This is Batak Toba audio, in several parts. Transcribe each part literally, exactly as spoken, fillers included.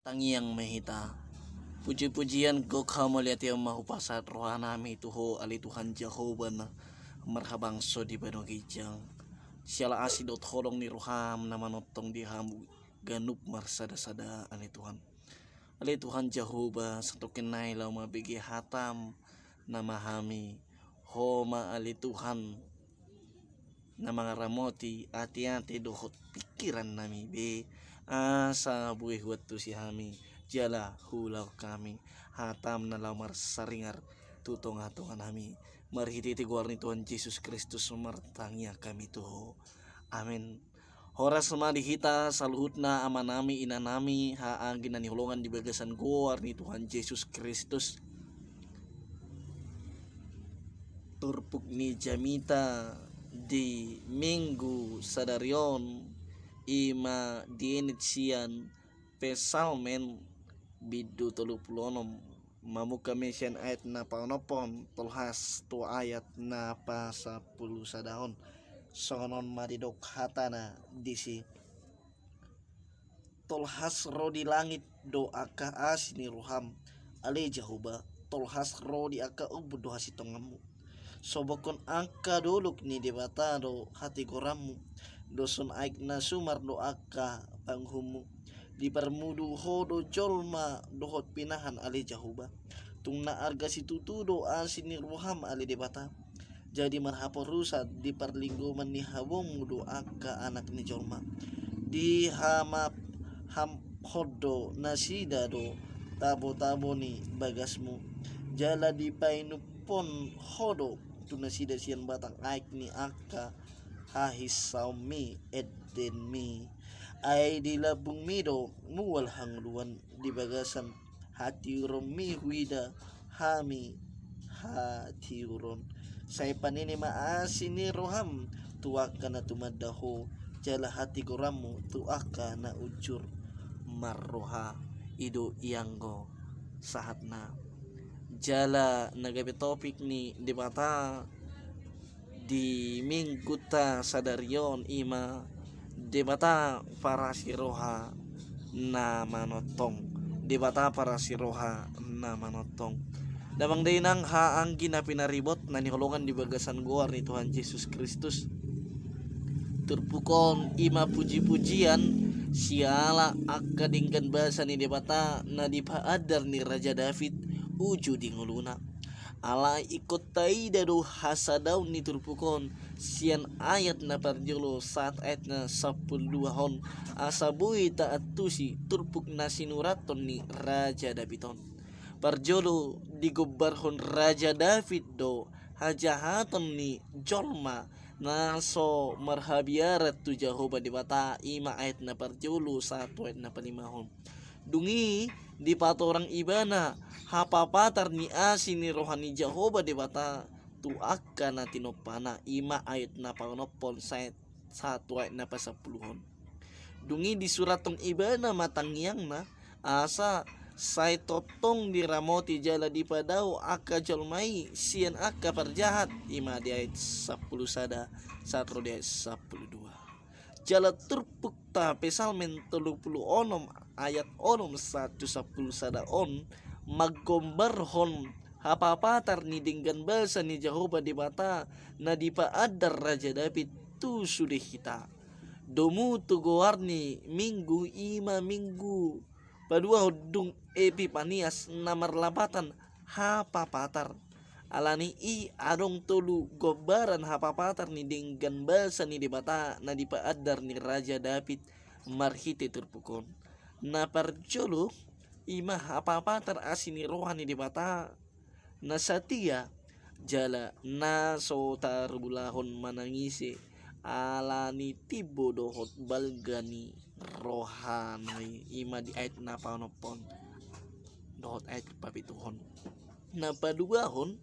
Tangiang ma hita. Puji-pujian gok hamauliateon ma hupasahat rohanami tu Ho ale Tuhan Jahowa na marhabangso di banua ginjang. Siala asi dohot holong ni roham na manongtong di hamu ganup marsada-sada ale Tuhan. Ale Tuhan Jahowa, satongkin nai laho mambege hatam nama hami. Ho ma ale Tuhan na mangaramoti ate-ate dohot pingkirannami be, asa boi huantusi hami jala huulahon hami hatam na laho marsaringar tu tonga-tonganami. Marhite-hite goar ni Tuhan Jesus Kristus martangiang hami tu Ho. Amen. Horas ma di hita saluhutna, amanami, inanami, haanggi na hinaholongan di bagasan goar ni Tuhan Jesus Kristus. Turpuk ni jamita di Minggu sadari on i ma dienet sian Psalmen bindu tolu pulu onom, mamungka ma sian ayat na paonomhon tolhas tu ayat na pasampulu sadahon. Songon on ma didok hatana disi: Tolhas ro di langit do angka asi ni roham, ale Jahowa, tolhas ro di angka ombun do hasintonganmu. Sobokhon angka dolok ni Debata do hatigoranmu, doshon aek na sumar do angka panguhummu. Diparmudu Ho do jolma dohot pinahan, ale Jahowa. Tung na arga situtu do asi ni roham, ale Debata. Jadi marhaporusan di parlinggoman ni habongmu do angka anak ni jolma. Dihamap-, hamhon do nasida do tabo-tabo ni bagasmu. Jala dipainumhon Ho do tu nasida sian batang aek ni angka hahisaonmi, endenmi. Ai di lambungmi do mual hangoluan, di bagasan hatiuronmi huida hami hatiuron. Sai panene ma asi ni roham tu angka na tumanda Ho, jala hatigoranmu tu angka na unjur marroha. I do ianggo sahatna. Jala na gabe topik ni Debata di Mingguta sadari on i ma Debata parasi roha na manongtong. Debata parasi roha na manongtong. Damang dainang, haanggi na pinaribot na hinaholongan di bagasan goar ni Tuhan Jesus Kristus. Turpuk on i ma puji-pujian siala angka denggan basa ni Debata na dipaandar ni Raja David uju di ngoluna. Alai ingkon taida do hasadaon ni turpuk on sian ayat na parjolo sahat ayat na sampulu dua on, asa boi taantusi turpuk na sinurathon ni Raja David on. Parjolo, digombarhon Raja David do hajahaton ni jolma na so marhabiaran tu Jahowa Debata, i ma ayat na parjolo sahat tu ayat na palimahon. Dung i dipatorang ibana hapapatar ni asi ni roha ni Jahowa Debata tu angka na tinompana, i ma ayat na paonomhon sahat, sahat tu ayat na pasampuluhon. Dung i disurathon ibana ma tangiangna, asa sai tongtong diramoti jala dipadao angka jolma i sian angka parjahat, i ma di ayat sampulu sada sahat ro di ayat sampulu dua. Jala turpukta Psalmen tolu pulu onom ayat onom sahat tu sampulu sada on manggombarhon hapapatar ni denggan basa ni Jahowa Debata na dipaandar Raja David tu sude hita. Domu tu goar ni minggu i ma minggu paduahon dung Epipanias na marlapatan hapapatar. Alani i adong tolu gombaran hapapatar ni denggan basa ni Debata na dipaandar ni Raja David marhite turpuk on. Na parjolo i ma hapapatar asi ni roha ni Debata na satia, jala na so tarulahon manang ise, alani timbo dohot balga ni rohana i, i ma di ayat na paonomhon dohot ayat papituhon. Na paduahon,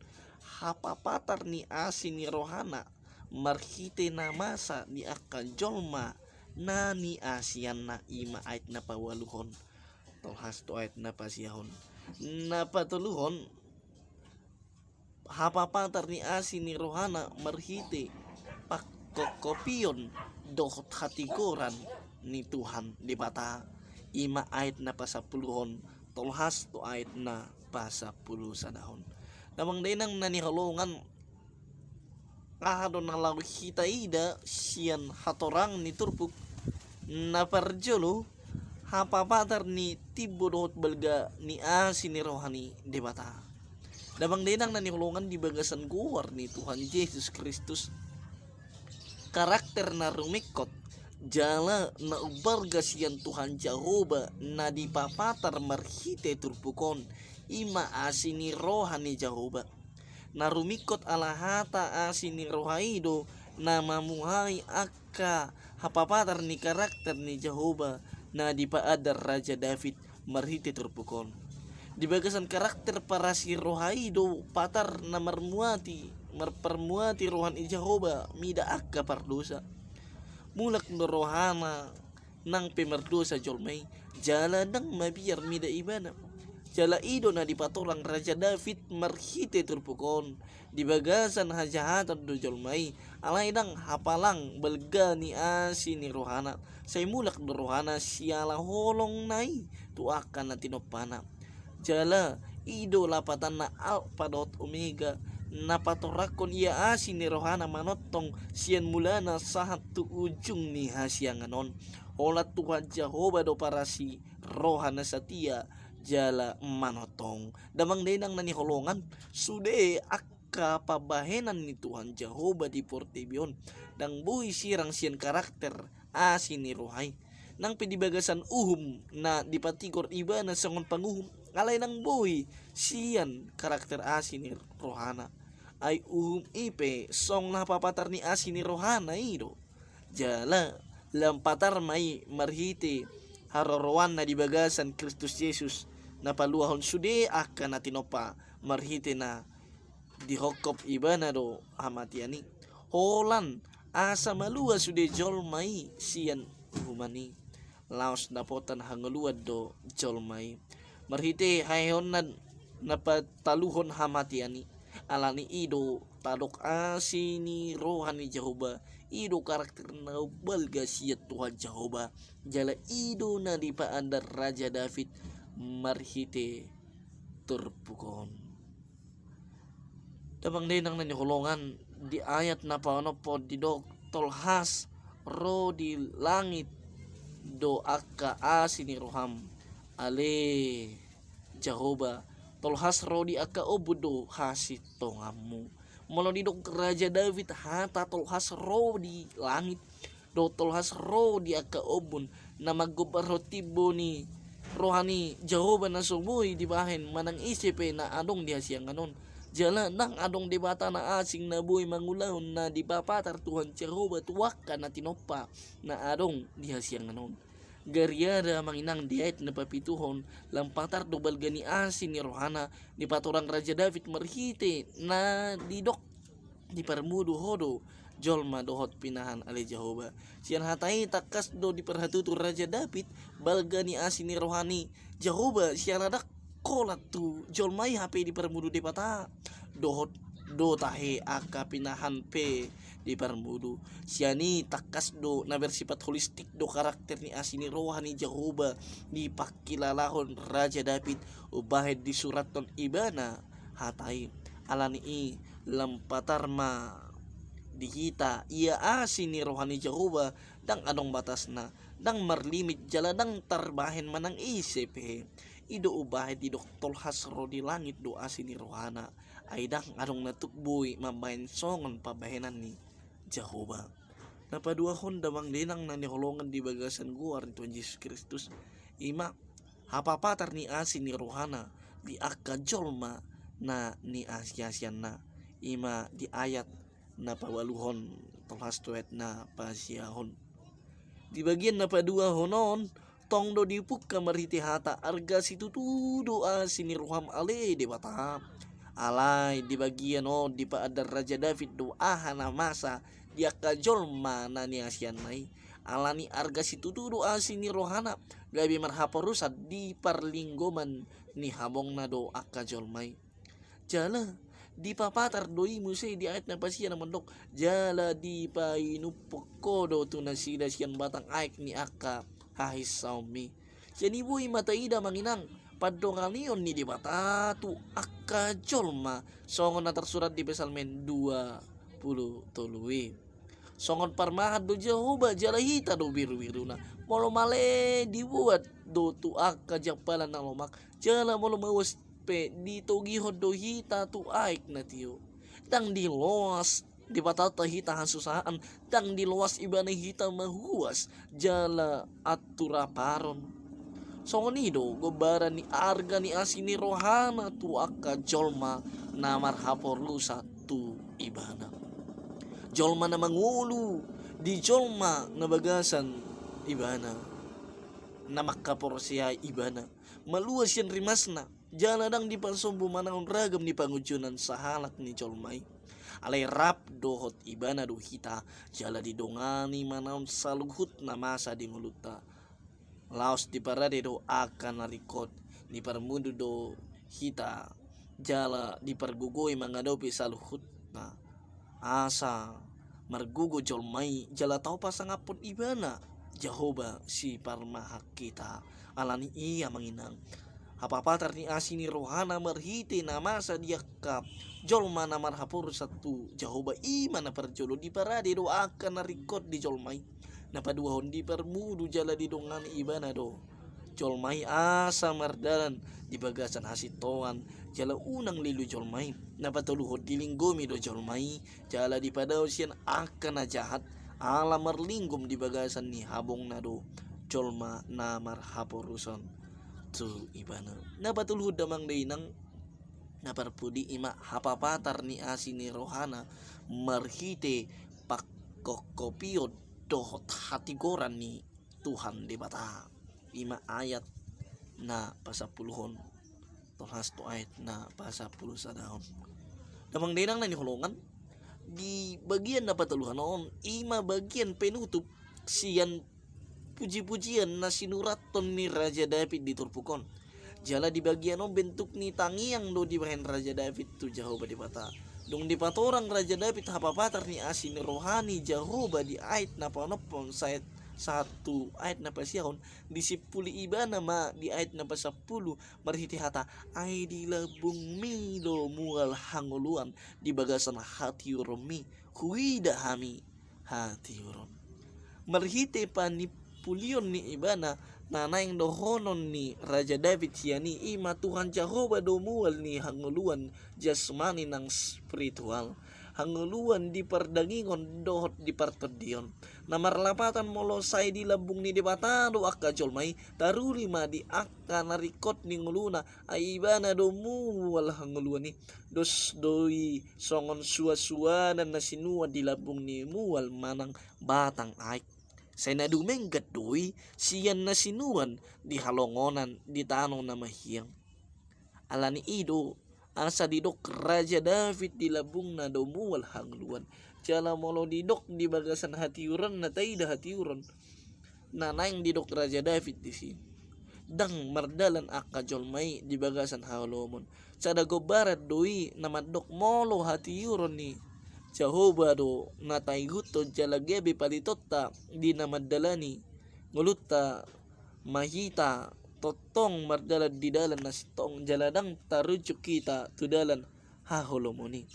hapapatar ni asi ni rohana marhite na masa di angka jolma na niasianna, i ma ayat na paualuhon tolhas tu ayat na pasiahon. Na patoluhon, hapapatar ni asi ni rohana marhite pangkopkopion dohot hatigoran ni Tuhan Debata, ima ayat na pasampuluhon tolhas tu ayat na pasampulu sadahon. Damang dainang na hinaholongan, aha do na laho hita ida sian hatorang ni turpuk? Na parjolo, hapapatar ni timbo dohot balga ni asi ni roha ni Debata. Damang dainang na hinaholongan, di bagasan goar ni Tuhan Jesus Kristus, karakter na rumingkot jala na umbalga sian Tuhan Jahowa na dipapatar marhite turpuk on, ima asi ni roha ni Jahowa. Na rumingkot ala hata asi ni roha i do na mamuhai angka hapapatar ni karakter ni Jahowa na dipaandar Raja David marhite turpuk on. Di bagasan karakter parasi roha i do patar na marmuati, marparmuati roha ni Jahowa mida angka pardosa. Mulak do rohana nang pe mardosa jolma i, jala ndang mabiar mida ibana. Jala i do na dipatorang Raja David marhite turpuk on. Di bagasan hajahatan do jolma i, alai ndang hapalang balga ni asi ni rohana, sai mulak do rohana siala holongna i tu angka na tinompana. Jala i do lapatanna Alpa dohot Omega, na patorangkon ia asi ni rohana manongtong sian mulana sahat tu ujung ni hasiangan on. Holan Tuhan Jahowa do parasi roha na satia jala manongtong. Damang dainang na hinaholongan, sude angka pambahenan ni Tuhan Jahowa di portibi on ndang boi sirang sian karakter asi ni roha i. Nang pe di bagasan uhum na dipatigor ibana songon panguhum, alai ndang boi sian karakter asi ni rohana. Ai uhum i pe songon hapapatar ni asi ni rohana i do. Jala lam patar ma i marhite haroroanna di bagasan Kristus Jesus, na paluahon sude angka na tinompa marhite na dihophop ibana do hamatean i, holan asa malua sude jolma i sian uhuman i. Laos dapotan hangoluan do jolma i marhite haheheonna na pataluhon hamatean i. Alani i do tadok asi ni roha ni Jahowa, i do karakter na umbalga sian Tuhan Jahowa, jala i do na dipaandar Raja David marhite turpuk on. Damang dainang na hinaholongan, di ayat na paonomhon didok, tolhas ro di langit do angka asi ni roham, ale Jahowa, tolhas ro di angka ombun do hasintonganmu. Molo didok Raja David hata tolhas ro di langit dohot tolhas ro di angka ombun, na manggombarhon timbo ni roha ni Jahowa na so boi dibahen manang ise pe na adong di hasiangan on. Jala ndang adong debata na asing na boi mangulahon na dipapatar Tuhan Jahowa tu angka na tinompa na adong di hasiangan on. Gariada amang inang, di ayat na papituhon, lam patar do balga ni asi ni rohana, dipatorang Raja David marhite na didok, diparmudu ho do jolma dohot pinahan ale Jahowa. Sian hata i tangkas do diparhatutu Raja David balga ni asi ni roha ni Jahowa siala ndang holan tu jolma i hape diparmudu Debata. Dohot do tahe angka pinahan pe diparmudu. Sian i tangkas do na bersifat holistik do karakter ni asi ni roha ni Jahowa dipangkilalahon Raja David, umbahen disurathon ibana hata i. Alani i lam patar ma di hita ia asi ni roha ni Jahowa, ndang adong batasna, ndang marlimit jala ndang tarbahen manang ise pe. I do umbahen didok tolhas ro di langit do asi ni rohana. Ai ndang adong na tuk boi mambahen songon pambahenan ni Jahowa. Na paduahon damang dainang na hinaholongan di bagasan goar ni Tuhan Jesus Kristus, ima hapapatar ni asi ni rohana di angka jolma na niasiasianna, ima di ayat na paualuhon tolhas tu ayat na pasiahon. Di bagian na paduahon on, tong do dipungka marhite hata, arga situtu do asi ni roham ale Debata. Alai di bagian on dipaandar Raja David do aha na masa di angka jolma na niasianna i. Alani arga situtu do asi ni rohana, gabe marhaporusan di parlinggoman ni habongna do angka jolma i. Jala dipapatar do i muse di ayat na pasia na mandok, jala dipainuphon ho do tu nasida sian batang aek ni angka hahinsaonmi. Jadi boi ma taida amang inang pandonganion ni Debata tu angka jolma, songon na tarsurat di Psalmen dua pulu tolu i. Songon parmahan do Jahowa jala hita do birubiruna. Molo male dibuat do tu angka jampalan na lomak, jala molo mauas pe ditogihon do hita tu aek na tio. Ndang diloas Debatanta hita hasusaan, ndang diloas Ibana hita mauas jala anturaparon. Songon i do gombaran ni arga ni asi ni rohana tu angka jolma na marhaporusan tu Ibana. Jolma na mangolu di jolma na bagasan Ibana, na mangkaporseai Ibana, malua sian rimasna, jala ndang dipasombu manaon ragam ni pangunjunan sahalak ni jolma i. Alai rap dohot Ibana do hita, jala didongani manaon saluhut na masa di ngolunta. Laos diparade do angka na ringkot, diparmudu do hita, jala dipargogoi mangadopi saluhutna. Asa margogo jolma i jala tau pasangaphon Ibana Jahowa siparmahan hita. Alani i amang inang, hapapatar ni asi ni rohana marhite na masa di angka jolma na marhaporusan tu Jahowa, i ma na parjolo diparade do angka na ringkot di jolma i. Na paduahon diparmudu jala didongani Ibana do jolma i asa mardalan di bagasan hasintongan jala unang lilu jolma i. Na patoluhon dilinggomi do jolma i jala dipadao sian angka na jahat, ala marlinggom di bagasan ni habongna do jolma na marhaporusan tu Ibana. Na patoluhon damang dainang, na parpudi i ma hapapatar ni asi ni rohana marhite pangkopkopion dohot hatigoran ni Tuhan Debata. I ma ayat na pasampuluhon tolhas tu ayat na pasampulu sadahon. Damang dainang na hinaholongan, di bagian na patoluhon on, i ma bagian penutup sian pujipujian na sinurathon ni Raja David di turpuk on. Jala di bagian on bentuk ni tangiang do dibahen Raja David tu Jahowa Debata. Dung dipatorang Raja David hapapatar ni asi ni roha ni Jahowa di ayat na paonomhon sahat, sahat tu ayat na pasiahon, disimpuli ibana ma di ayat na pasampulu marhite hata, ai di lambungmi do mual hangoluan, di bagasan hatiuronmi huida hami hatiuron. Marhite panimpulion ni ibana, na naeng dohonon ni Raja David sian i, i ma Tuhan Jahowa do mual ni hangoluan jasmani nang spiritual, hangoluan di pardagingon dohot di partondion. Na marlapatan molo sai di lambung ni Debata do angka jolma i, taruli ma di angka na ringkot ni ngoluna, ai ibana do mual hangoluan i. Dos do i songon suansuanan na sinuan di lambung ni mual manang batang aek. Sai na dumenggan do i sian na sinuan di halongonan di tano na mahiang. Alani i do asa didok Raja David di lambungna do mual hangoluan. Jala molo didok di bagasan hatiuron, na taida hatiuron na naeng didok Raja David disi, ndang mardalan angka jolma i di bagasan haholomon. Sada gombaran do i na mandok molo hatiuron ni Jahowa do na taiguthon jala gabe palitonta di na mandalani ngolunta, ma hita tongtong mardalan di dalan na sintong jala ndang tarunjuk hita tu dalan haholomon i.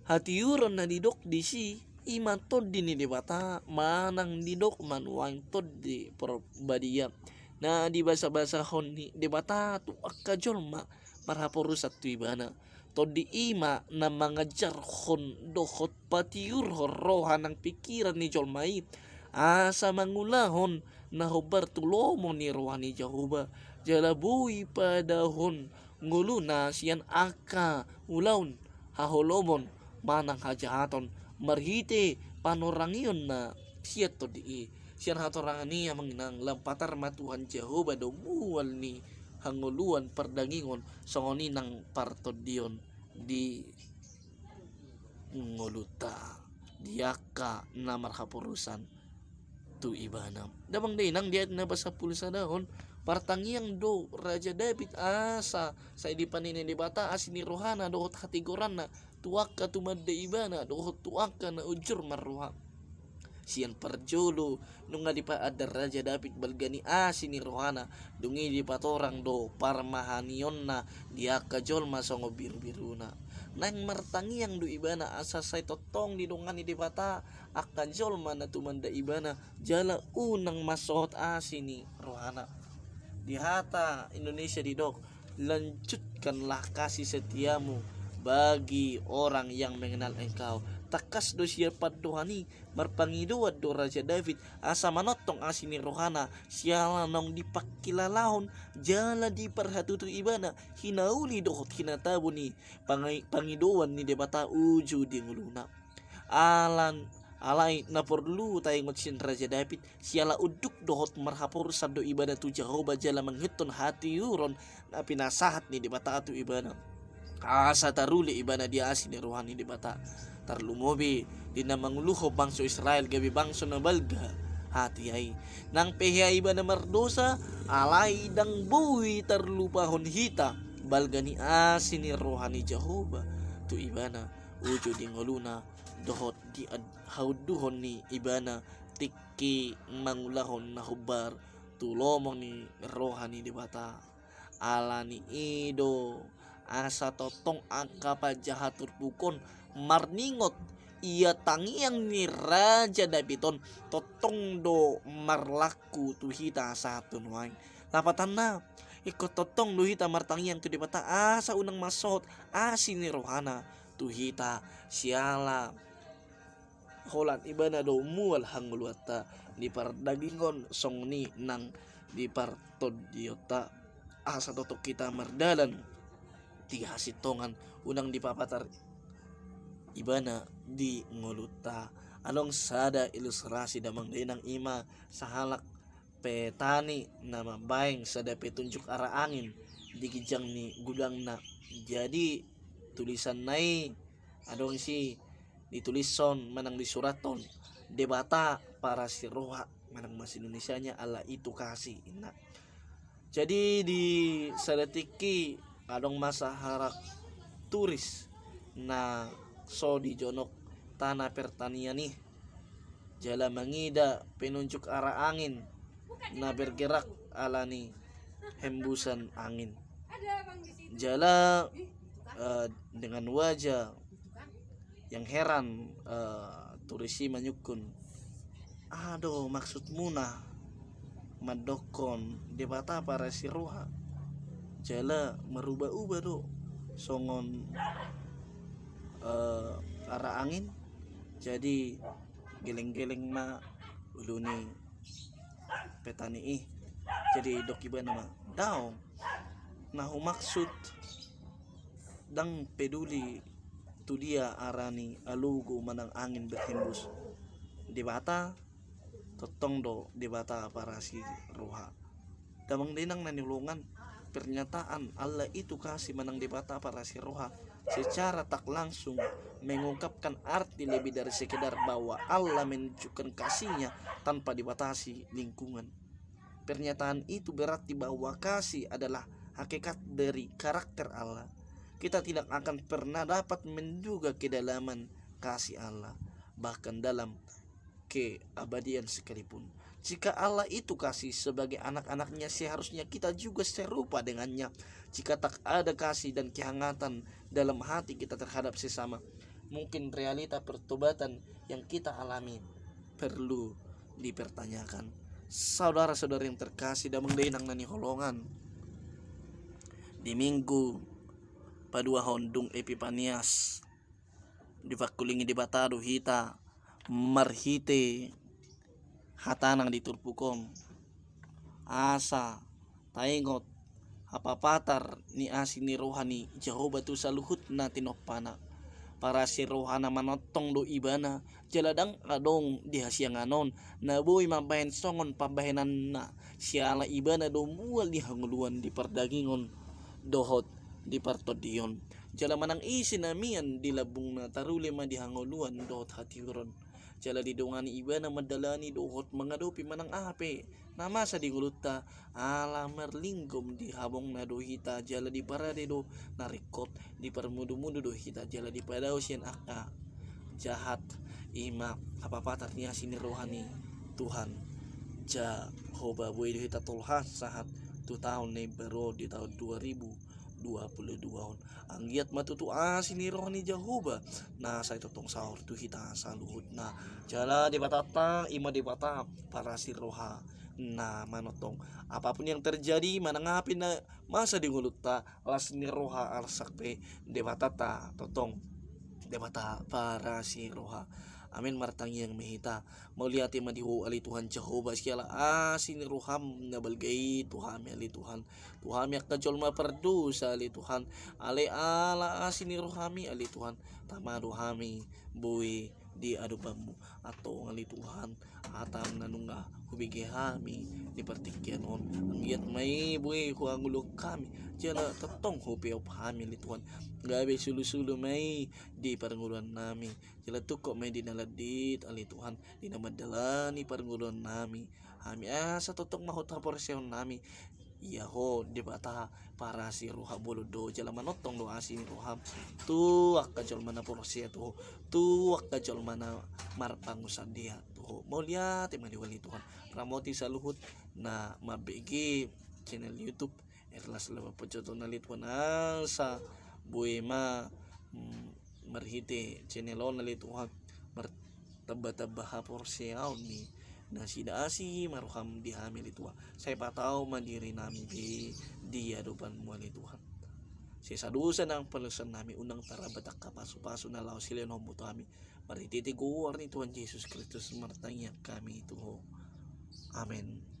Hatiuron na didok disi i ma Tondi ni Debata, manang didok ma nuaeng Tondi Porbadia, na dibasabasahon ni Debata tu angka jolma marhaporusan tu ibana. Tondi i ma na mangajarhon dohot patiurhon roha nang pingkiran ni jolma i, asa mangulahon na hombar tu lomo ni roha ni Jahowa, jala boi padahon ngoluna sian angka ulaon haholomon manang hajahaton, marhite panorangionna sian Tondi i. Sian hatorangan i amang inang, lam patar ma Tuhan Jahowa do mual ni hangoluan pardagingon, songon i nang partondion di ngolunta, di angka na marhaporusan tu ibana. Damang dainang, di ayat na pasampulu sadahon, martangiang do Raja David asa sai dipanean Debata asi ni rohana dohot hatigoranna tu angka tumanda ibana dohot tu angka na ujur marroha. sian parjolo, nunga dipaandar Raja David balga ni asi ni rohana, dung i dipatorang do parmahanionna di angka jolma songon birubiruna. Naeng martangiang do ibana asa sai tongtong didongani Debata angka jolma na tumanda ibana, jala unang mansohot asi ni rohana. Di hata Indonesia didok, lanjutkanlah kasih setiamu bagi orang yang mengenal engkau. Tangkas do sian pandohan i marpangidoan do Raja David asa manongtong asi ni rohana, siala naung dipangkilalahon jala diparhatutu ibana hinauli dohot hinatabo ni pangai-, pangidoan ni Debata uju di ngoluna. Alan, alai na porlu taingot sian Raja David, siala unduk dohot marhaporusan do ibana tu Jahowa jala mangihuthon hatiuron na pinasahat ni Debata tu ibana, asa taruli ibana di asi ni roha ni Debata. Tarlumobi di na manguluhon bangso Israel gabe bangso na balga hatiha i. Nang pe hea ibana mardosa, alai ndang boi tarlupahon hita balga ni asi ni roha ni Jahowa tu ibana uju di ngoluna dohot di ad-, haunduhon ni ibana tingki mangulahon na hombar tu lomo ni roha ni Debata. Ala ni i do asa tongtong angka panjaha turpuk on marningot ia tangiang ni Raja David on tongtong do marlaku tu hita sahat tu nuaeng. Lapatanna, ingkon tongtong do hita martangiang tu Debata asa unang mansohot asi ni rohana tu hita, siala holan ibana do mual hangoluanta di pardagingon songon i nang di partondionta, asa tongtong hita mardalan di hasintongan, unang dipapatar ibana di ngolunta. Adong sada ilustrasi damang dainang, i ma sahalak petani na mambaen sada petunjuk arah angin di ginjang ni gudangna. Jadi tulisanna i adong disi ditulishon manang disurathon, Debata parasi roha, manang bahasa Indonesianya Allah itu kasih, inna. Jadi di sada tingki adong ma sahalak turis na so di jonok tana pertanian i, jala mangida penunjuk arah angin na bergerak ala ni hembusan angin. Jala, eh, dengan wajah yang heran, eh, turis i manyungkun, "Aha do maksudmuna mandokkon Debata parasi roha, jala marubah-ubah do songon, eh, arah angin?" Jadi geleng-geleng ma ulu ni petani i. Jadi dok ibana ma, "Daong, na humaksud ndang peduli tu dia arah ni alogo manang angin berhembus. Debata tongtong do Debata parasi roha." Damang dainang na hinaholongan, pernyataan Allah itu kasih manang Debata parasi roha secara tak langsung mengungkapkan arti lebih dari sekedar bahwa Allah menunjukkan kasih-Nya tanpa dibatasi lingkungan. Pernyataan itu berarti bahwa kasih adalah hakikat dari karakter Allah. Kita tidak akan pernah dapat menduga kedalaman kasih Allah, bahkan dalam keabadian sekalipun. Jika Allah itu kasih, sebagai anak-anaknya seharusnya kita juga serupa dengan-Nya. Jika tak ada kasih dan kehangatan dalam hati kita terhadap sesama, mungkin realita pertobatan yang kita alami perlu dipertanyakan. Saudara-saudara yang terkasih, damang dainang na hinaholongan, di Minggu paduahon dung Epipanias, dipangkulingi Debata do hita marhite hatana di turpuk on, asa taingot hapapatar ni asi ni roha ni Jahowa tu saluhutna tinompana. Parasi roha na manongtong do Ibana, jala ndang adong di hasiangan on na boi mambahen songon pambahenanna, siala Ibana do mual di hangoluan, di pardagingon dohot di partondion. Jala manang ise na mian di lambungna, taruli ma di hangoluan dohot hatiuron. Jala didongani Ibana mandalani dohot mangadopi manang aha pe na masa di ngolunta, ala marlinggom di habongna do hita, jala diparade do na ringkot, diparmudumudu do hita, jala dipadao sian angka jahat, ima hapapatar ni asi ni roha ni Tuhan Jahowa. Boi do hita tolhas sahat tu taon na imbaru on, di taon dua ribu dua puluh dua on. Anggiat ma tutu asi ni roha ni Jahowa na sai tongtong saor tu hita saluhutna. Jala Debatanta ima Debata parasi roha na manongtong. Apapun yang terjadi, manang aha pe na masa di ngolunta, las ni roha arsak pe, Debatanta tongtong Debata parasi roha. Amin. Martangiang ma hita. Mauliate ma di Ho ale Tuhan Jahowa, siala asi ni roham na balga i tu hami ale Tuhan. Tu hami angka jolma pardosa ale Tuhan. Alai ala asi ni roham i ale Tuhan, tama do hami boi di adopanmu. Antong ale Tuhan, hataM na nunga hubege hami di partingkian on, anggiat ma i boi huangoluhon hami, jala tongtong hupeop hami ale Tuhan. Gabe sulusulu ma i di parngoluannami, jala tungkot ma i di na landit ale Tuhan, di na mandalani parngoluannami. Hami asa tongtong mahut haporseaonnami, ia Ho Debata parasi roha, bolon do jala manongtong do asi ni roham tu angka jolma na porsea tu Ho, tu angka jolma na marpangunsandean tu Ho. Mauliate ma di Ho ale Tuhan. Ramoti saluhut na mambege channel YouTube Erlas Laban Pojoton ale Tuhan, asa boi ma, mm, marhite channel on ale Tuhan, martamba-tamba haporseaon ni nasida. Asi ma roham di hami ale Tuhan. Sai patau ma dirinami be di adopanmu ale Tuhan. Sesa dosa nang palosanami, unang tarambat angka pasu-pasu na laho silehononmu tu hami. Marhite goar ni Tuhan Jesus Kristus martangiang hami tu Ho. Amen.